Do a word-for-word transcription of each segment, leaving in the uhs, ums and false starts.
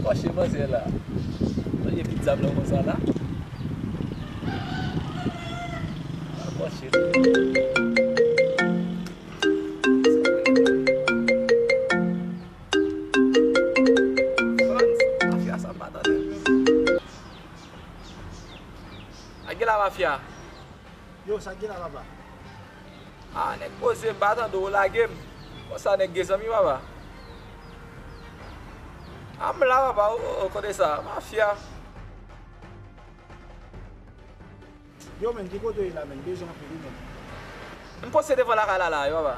Kòche manzè la. Manje pizza blan konsa la. Kòche. Frantz, mafya sa m pa tande l menm. Ak gen la mafya. Yo, sa k gen la, papa? Ah, nèg poze, m pa tande w lage m. Konsa nèg gen zanmi, papa. Ah, m la, papa, ou, ou, ou konnen sa, mafya. Yo, menn, ki kote w ye la, menn? Bezwen anpil, wi, menn. M poze devan lakay la, la, wi, papa.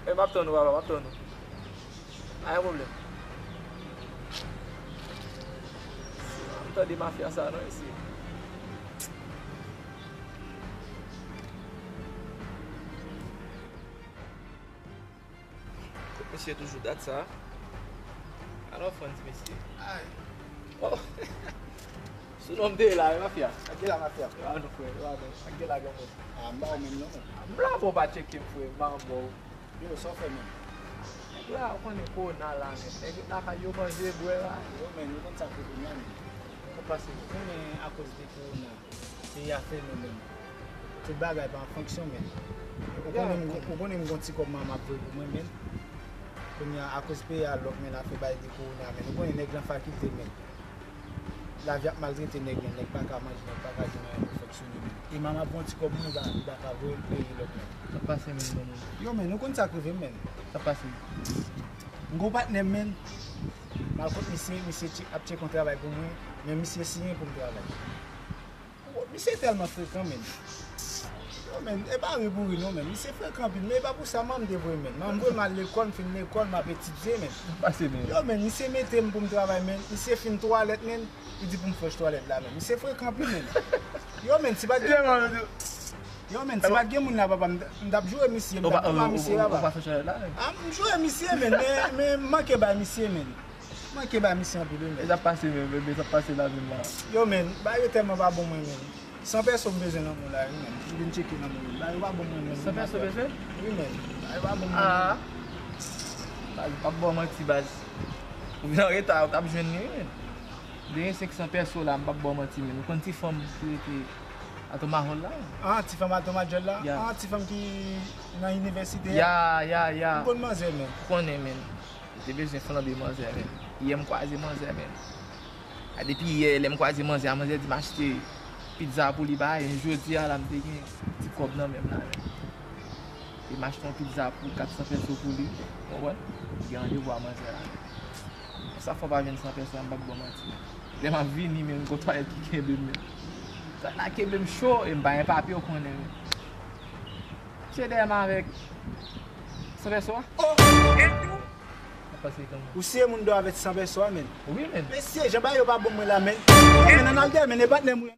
E, m ap tann ou, papa, m ap tann ou. Pa gen pwoblèm. M tande mafya sa non isi. Kot misye toujou dat sa? Alò Frantz mesye. Ay. Oh. Sou non m te ye la wi mafya. Ak gen la mafya. Ah non frè, ah non. Ak gen la granmoun. Ah, m ba ou menm non. M la pou w pa tcheke m frè, m pa anba w. Yo, sa w fè menm? Nèg la, ou konnen kowona la menm. Nèg yo lakay yo manje, bwè la. Yo menm, nou konn sa k rive menm. Sa pase menm. Ou konnen akoz de kowona. Peyi a fèmen menm. Tout bagay pa an fonksyon menm. Ou konnen m, ou konnen m gon ti kòb manman ap voye pou mwen menm. Kounye a akoz peyi a lòk menm afè bay de kowona menm. Ou konnen nèg lan fakilte menm. Lavi ap maltrete nèg menm. Nèg pa ka manje, nèg pa ka jwenn anyen pou fonksyone menm. E manman ap gon ti kòb mwen li pa, li pa ka voye l peye lòt menm. Sa pase menm granmoun? Yo menm, ou konn sa k rive m menm. Sa pase? M gon patnè m menm. M al kot misye, misye tche-, ap tcheke yon travay pou mwen. Men misye siyen pou m travay. Misye tèlman frekan menm. Yo menm, e pa ri pou ri non menm. Misye frekan anpil, men e pa pou sa manman m te voye m menm. Manman m voye m al lekòl, m fin lekòl, m ap etidye menm. Pase menm. Yo menm, misye mete m pou m travay menm. Misye fin twalèt menm, li di pou m fòch twalèt la menm. Misye frekan anpil menm. Yo menm, si pa t gen, yo menm, si pa t gen moun la papa, m t, m t ap joure misye, m t ap papa misye papa. Ou pa fòch twalèt la menm? Ah, m joure misye menm, men, men m manke bay misye menm. Manke bay misye anpil wi menm. E sa pase menm, e sa pase la menm la. Yo menm, bagay yo tèlman pa bon mwen menm. San pèso m bezwen nan moun la wi menm. M vin tcheke nan moun la. Bagay yo pa bon mwen menm. San pèso bezwen? Wi menm. Bagay yo pa bon mwen menm. Ah. Baz, m p ap ba w manti baz. Ou vin an reta, ou t ap jwenn li wi menm. Dènye senk san pèso la, m p ap ba w manti menm. Ou konn ti fanm ki rete Aton Mahòl la? Ah, ti fanm Aton Madjòl la? Ya. Ah, ti fanm ki nan inivèsite a? Ya, ya, ya. M konn manzè menm. Ou konnen menm. Ou te bezwen flanbe manzè menm. Yè m kwaze manzè menm. A depi yè, lè m kwaze manzè a, manzè di m achte pizza pou li bay. Jodi a la, m te gen ti kòb nan men m la menm. E m achte yon pizza pou kat san pèso pou li. Ou konprann? M gen randevou a manzè la menm. Sa fò pa jwenn san pèso a, m p ap ba w manti. Lè m ap vini menm, gon twalèt ki kenbe m menm. Twalèt la kenbe m cho, e m pa gen papye, ou konnen menm. Misye dèyè m avèk san pèso a. Oh! Sa pase kòman? Ou siye moun dèyè avèk san pèso a, menm? Wi, menm. Mesye, jan bagay yo pa bon mwen la, menm. Yo, menm, ann al dèyè, menm, e patnè m wi.